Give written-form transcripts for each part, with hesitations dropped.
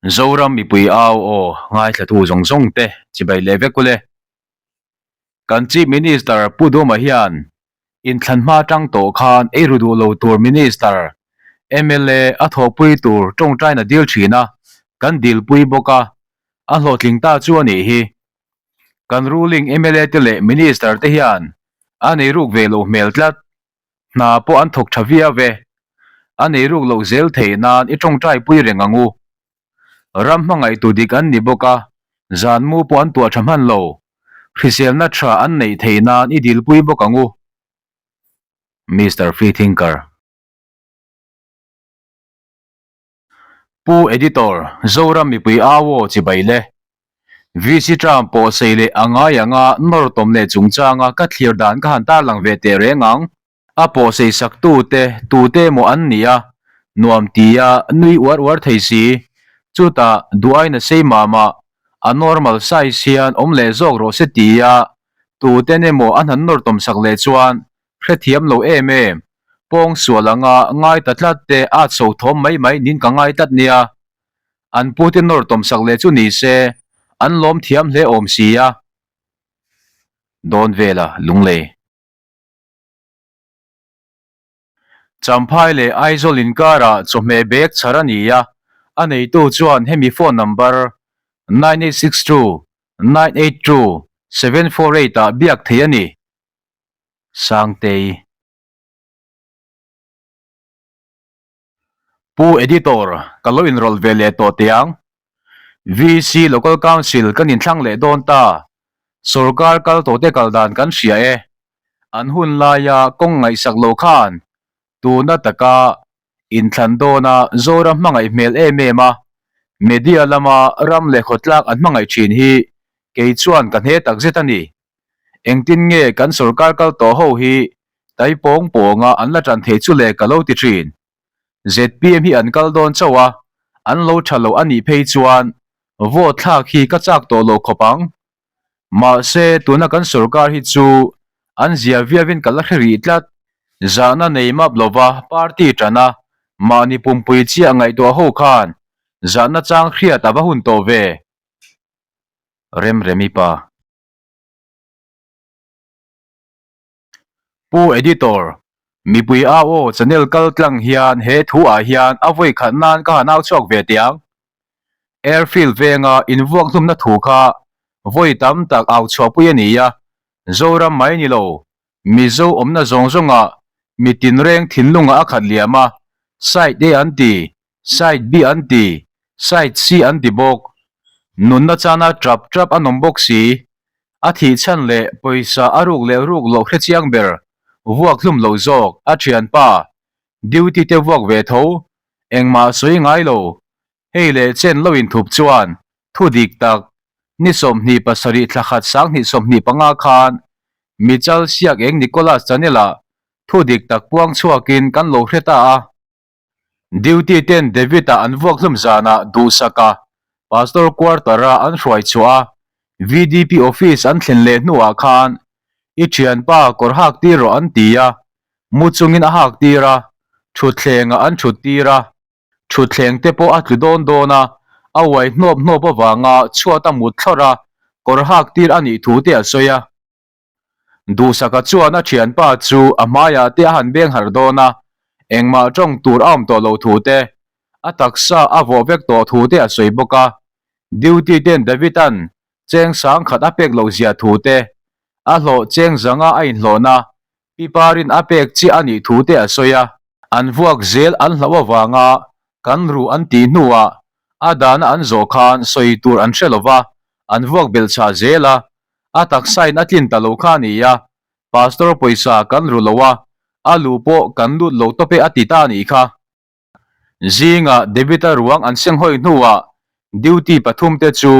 Zoram mipui au aw ngaithlatu zawng zawng te chibai leh vek ule. Kan Chief Minister Pu Duma hian inthlan hma tang tawh khan ei ru duh lo tur Minister, mla a thawhpui tur tawngtaina dil thin a, kan dilpui bawk a, a hlawhtling ta chu a nih hi. Kan ruling mla te leh Minister te hian an ei ruk ve loh hmel tlat. Hna pawh an thawk tha viau e. A nei ruk loh zel theih nan i tawngtai pui reng ang u. Ram hmangaihtu dik an ni bawk a, zan mu pawh an tuah tha hman lo. Hriselna tha an neih theih nan i dilpui bawk ang u. Mister Freethinker. Pu Editor, Zoram mipui au aw chibai le. VC term pawh sei leh a ngai anga nawr tawm leh chungchanga ka thlir dan ka han tarlang ve teh reng ang. A pawh sei sak tute tute emaw an ni a, nuam tia nui uar uar thei si. Chutah duaina sei mah mah a normal size hian awm leh zawk rawh se tia tuten emaw an han nawr tawm sak leh chuan Hrethiam lo em em, pawng sual anga ngai ta tlat te at so thawm mai mai nin ka ngai tlat nia. An pute nawr tawm sak leh chu ni se, an lawm thiam hle awm si a. Dawn vela lunglei. Champhai leh Aizawl inkarah chawhmeh bag chhar a ni a, a neitu chuan hemi phone number 9862 982 748 ah biak theih a ni. Sangtei. Pu Editor, ka lo inrawlh ve leh tawh teh ang. VC Local Council kan inthlang leh dawn ta. Sorkar kal tawhte kal dan kan hria e. An hun laia kawng ngaihsak lo khan tuna taka inthlan dawna Zoram hmangaih hmel em em a, media lama ram leh khawtlak an hmangaih thin hi kei chuan ka hne takzet a ni. Engtin nge kan sorkar kal tawh ho hi tai pawng pawnga an la tan thei chu le ka lo ti thin. Zpm hi an kal dawn chauh a, an lo tha lo a nih phei chuan vote thlak hi ka chak tawh lo khawp ang. Mahse tuna kan sorkar hi chu an zia viauin ka la hre rih tlat. Zahna nei map lova party tana mahni pumpui chiah ngaihtuah ho khan zahna chang hriat a va hun tawh ve. Remremi pa. Pu Editor, mipui au aw channel kal tlang hian he thu ah hian a vawi khat nan ka han au chhuak ve teh ang. Airfield venga invuak hlumna thu kha vawi tam tak au chhuahpui a ni a, Zoram mai ni lo, Mizo awmna zawng zawngah mi tinreng thinlungah a khat liam a, Side A an ti, Side B an ti, Side C an ti bawk. Nunna chana trap trap an awm bawk si. A thih chhan leh pawisa a ruk leh ruk loh hre chiang ber, vuak hlum lo zawk, a thianpa, duty te vuak ve tho, engmah sawi ngai lo, hei leh chen lo inthup chuan thu dik tak, ni 27 thla khat 2025 khan Michal Siak Eng Nicholas Channel-ah thu dik tak puang chhuakin kan lo hre ta a. Duty ten David-a an vuak hlum zanah duhsaka Pastor quarter-a an hruai chhuah a, VDP office an thlen leh hnuah khan i thianpa kawr hak tir rawh an ti a, mu chungin a hak tir a, thutthlengah an thut tir a, thutthleng te pawh a tlu dawn dawn a, a uai hnawp hnawp avanga chhuat a mut thlawrh a, kawr hak tir a nih thu te a sawi a. Duhsaka chuan a thianpa chu a hmaiah te a han beng harh dawn a, engmah tawng tur a awm tawh lo thu te, a taksa a vawh vek tawh thu te a sawi bawk a. Duty ten David-a'n cheng sang khat a pek loh zia thu te, a hlawh cheng zanga a inhlawhna Piparin a pek chiah a nih thu te a sawi a. An vuak zel an hlauh avanga kan ruh an tih hnuah a dana an zawh khan sawi tur an hre lova, an vuak belhchhah zel a, a taksain a tlin ta lo kha a ni a, Pastor pawisa kan ru lo a, a lu pawh kan lut lo tawp e a ti ta a nih kha. Zingah David-a ruang an senghawi hnuah duty pathumte chu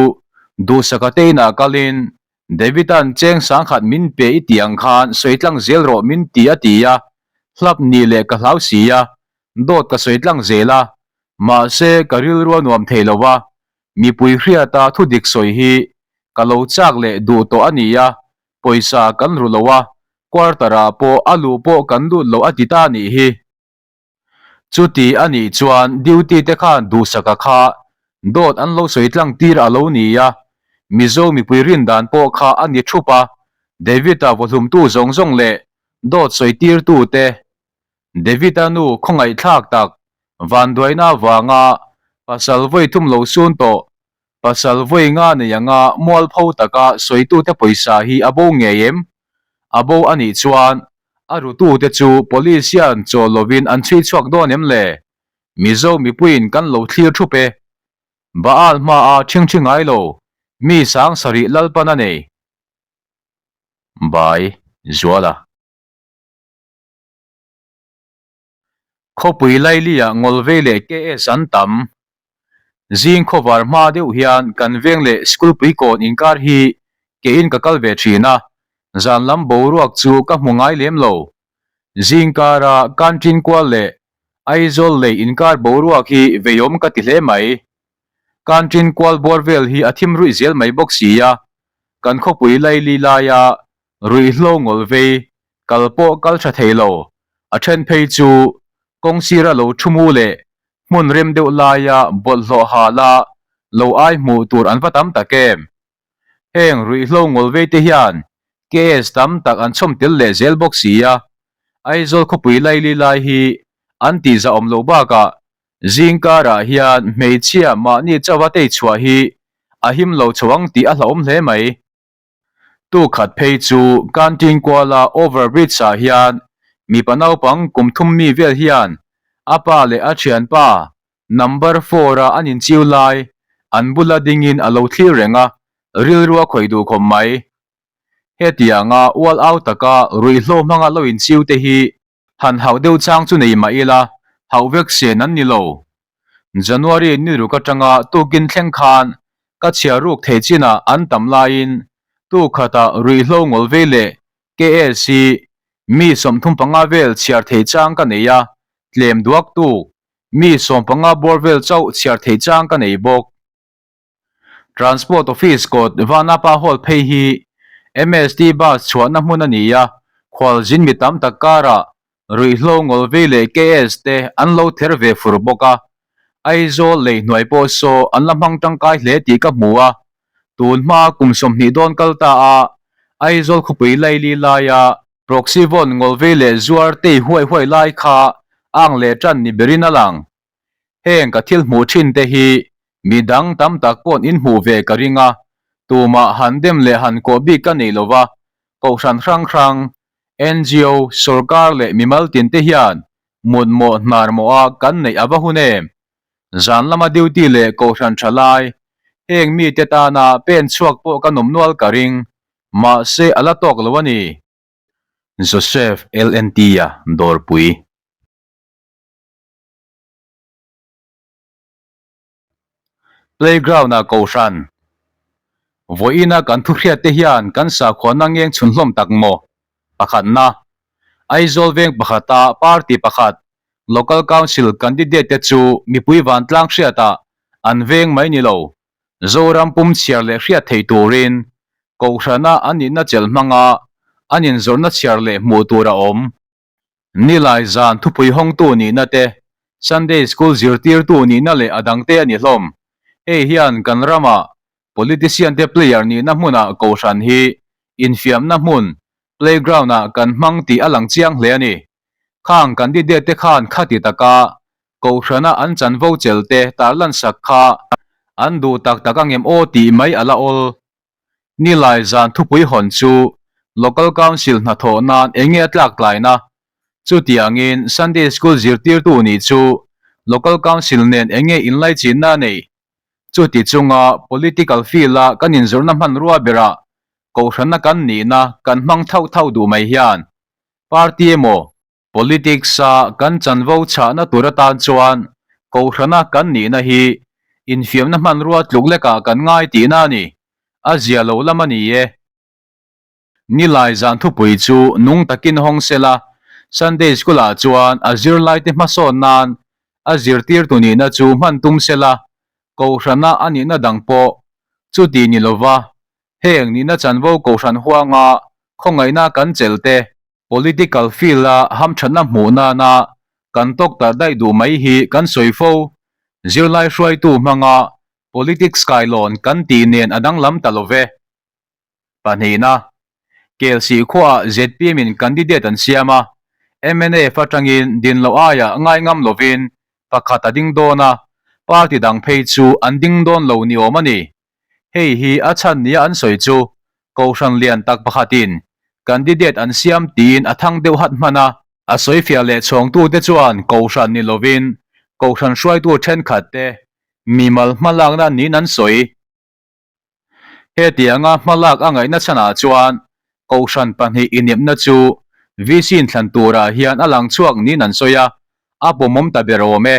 Duhsaka te inah kalin David-a'n cheng sangkhat min pe i tih ang khan sawi tlang zel rawh min ti a ti a, hlap nih leh ka hlau si a, dawt ka sawi tlang zel a, mahse ka rilru a nuam thei lo a, mipui hriata thu dik sawi hi ka lo chak leh duh tawh a ni a, pawisa kan ru lo a, quarter-ah pawh a luh pawh kan lut lo a ti ta a nih hi. Chuti a nih chuan duty te khan Duhsaka kha Dawt an lo sawi tlang tir a lo ni a, Mizo mipui rin dan pawh kha a ni thup a, David-a vawhlumtu zawng zawng leh dawt sawi tirtu te, David-a nu khawngaihthlak tak vanduaina avanga pasal vawi thum lo sun tawh, pasal vawi nga nei anga mualpho taka sawitute pawisa hi a bo ngei em? A bo a nih chuan a rutute chu police hian chawl lovin an chhui chhuak dawn em le? Mizo mipuiin kan lo thlir thup e. Baal hmaa ṭhingṭhi ngai lo, mi sang sarih Lalpan a nei. Bai Zuala. Khawpui Laili-ah Ngawlvei leh KS an tam. Zing khawvar hma deuh hian kan veng leh school puikawn inkar hi kein ka kal ve thin a, zan lam boruak chu ka hmu ngai lem lo. Zingkara Kanṭin kual leh Aizawl lei inkar boruak hi veiawm ka ti hle mai. Kanṭin kual bawr vel hi a thim ruih zel mai bawk si a, kan khawpui laili laia Ruihhlo ngawlvei kal pawh kal tha thei lo, a then phei chu kawng sira lo thu mu leh hmun rem deuh laia bawlhhlawh hal a lo ai hmuh tur an va tam tak em? Heng ruihhlo ngawlvei te hian KS tam tak an chhawm tel leh zel bawk si a, Aizawl khawpui laili lai hi an tih zahawm loh bakah zingkarah hian hmeichhia mahni chauha tei chhuah hi a him lo chho ang tih a hlauhawm hle mai. Tu khat phei chu Canteen kuala over bridge ah hian mipa naupang kum thum mi vel hian a pa leh a thianpa number four a an inchiu lai an bula dingin a lo thlir reng a, rilru a khawih duh khawp mai. Hetianga ual au taka ruihhlo hmanga lo inchiu te hi Han hauh deuh chang chu nei mah ila, hauh vek sen an ni lo. January ni ruk atanga tukin thleng khan ka chhiar ruk thei chinah an tam laiin tu khatah ruihhlo ngawlvei leh KS hi mi 35 vel chhiar thei chang ka nei a, tlem duak tuk mi 15 bawr vel chauh chhiar thei chang ka nei bawk. Transport Office kawt Vanapa Hall phei hi MST bus chhuahna hmun a ni a, khualzin mi tam tak karah ruihhlo ngawlvei leh KS te an lo ther ve fur bawk a, Aizawl lei hnuai pawh saw an la hmang tangkai hle tih ka hmu a, tun hma kum 20 dawn kal ta a Aizawl khawpui laili laia Proxyvon ngawlvei leh zuar tei huai huai lai kha ang leh tan ni berin a lang. Heng ka thil hmuh thin te hi mi dang tam tak paw'n in hmuh ve ka ring a, tumah han dem leh han kawh bik ka nei lo va, kohhran hrang hrang, ngo, sorkar leh mimal tin te hian mut mawh hnar mawh a kan neih a va hun em? Zan lama duty leh kohhran tha lai, heng mite tana pen chhuak pawh ka nawm nual ka ring, mahse a la tawk lo a ni. Joseph LNT-a dawrpui. Playground-ah kohhran vawiina kan thuhriatte hian kan sakhuana ngeng chhun hlawm tak maw? Pakhatna, Aizawl veng pakhata party pakhat Local Council candidate-te chu mipui vantlang hriatah an veng mai ni lo, Zoram pum chhiar leh hriat thei turin kohhrana an nihna chelh hmanga an inzawrhna chhiar leh hmuh tur a awm. Nilai zan thupui hawngtu nihna te, Sunday School zirtirtu nihna leh a dangte a ni hlawm. Hei hian kan rama politician te player nihna hmunah kohhran hi infiamna hmun, playground, ah kan hmang tih a lang chiang hle a ni. Khang candidate te khan khati taka kohhrana an chanvo chel te tarlansak kha an duh tak tak angem aw tih mai a la awl. Nilai zan thupui hawn chu Local Council hnathawh nan eng nge a tlak tlaina? Chutiangin Sunday School zirtirtu nih chu Local Council nen eng nge inlaichinna a neih? Chuti chunga political field-a kan inzawrhna hmanrua berah kohhranna kan nihna kan hmang thauh thauh duh mai hian party emaw Politics-a kan chanvo chhahna tur atan chuan kohhrana kan nihna hi infiamna hmanrua tluk lekah kan ngai tihna a ni. A zia lo lam a ni e. Nilai zan thupui chu nung takin hawng sela, Sunday School-ah chuan a zirlaite hmasawn nan a zirtirtu nihna chu hman tum sela, kohhrana a nihna dang pawh chuti ni lova heng nihna chanvo kohhran huanga khawngaihna kan chelh te, Political field-a hamthatna hmuh nana kan tawk tarh daih duh mai hi kan sawi fo. Zirlai hruaitu hmanga Politics kailawn kan tih nen a danglam ta lo ve. Pahnihna, Kelsih khuaah zpm in candidate an siam a, mnf atangin din loh aiah ngai ngam lovin pakhat a ding dawn a, party dang phei chu an ding dawn lo ni awm a ni. Hei hi a chhan nia an sawi chu Kohhran lian tak pakhatin candidate an siam tiin a thang deuh hat hman a. A sawifiah leh chhawngtute chuan Kohhran ni lovin Kohhran hruaitu thenkhatte mimal hmalakna niin an sawi. Hetianga hmalak a ngaihna chhanah chuan Kohhran pahnih inepna chu VC inthlan turah hian a lang chhuak niin an sawi a, a pawmawm ta ber awm e.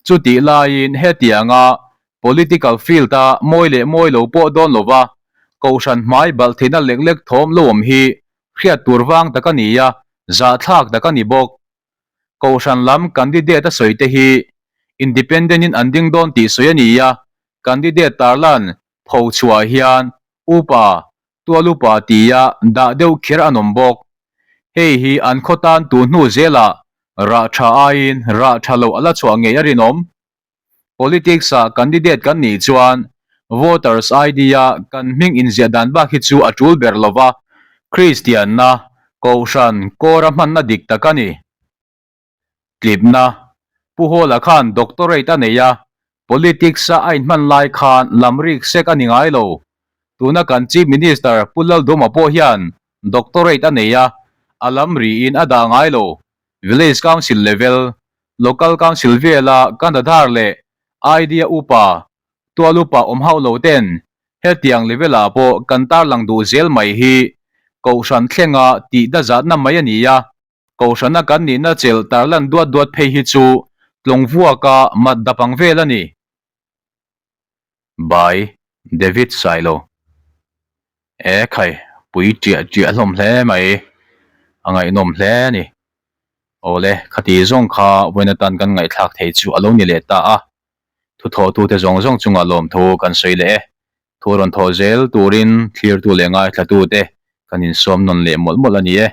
Chutih laiin hetianga political field-a mawi leh mawi lo pawh dawn lova Kohhran hmai balh theihna lek lek thawm lo awm hi hriat tur vang tak a ni a, zahthlak tak a ni bawk. Kohhran lam candidate a sawi te hi Independent in an ding dawn tih sawi a ni a, candidate tarlan pho chhuah hian upa, tual upa tia dah deuh kher an awm bawk. Hei hi an khaw tan tu hnu zelah rah tha aiin rah tha loh a la chhuah ngei a rinawm. Politics ah candidate kan nih chuan voters ID a kan hming inziah dan bak hi chu a tul ber lova, Kristianna, Kohhran, kawra hmanna dik tak a ni. Tlipna, Pu Hawla khan doctorate a nei a, politics a a inhman lai khan lamrik sek a ni ngai lo. Tuna kan Chief Minister Pu Lalduma pawh hian doctorate a nei a, a lamriin a dah ngai lo. Village Council level, Local Council vela kan Aadhaar leh ID a upa, tual upa awm hauh lo ten hetiang level ah pawh kan tarlang duh zel mai hi Kohhran thlenga tih dazatna mai a ni a, Kohhrana kan nihna chelh tarlan duat duat phei hi chu tlawng vuaka mat dap ang vel a ni. By David Sailo. E khai, pui ṭiah ṭiah hlawm hle mai, a ngaihnawm hle a ni. Awle, khati zawng kha vawiin atan kan ngaihthlak thei chu a lo ni leh ta a. Thuthawhtute zawng zawng chungah lawmthu kan sawi leh e. Thu rawn thawh zel turin thlirtu leh ngaithlatute kan insawm nawn leh mawlh mawlh a ni e.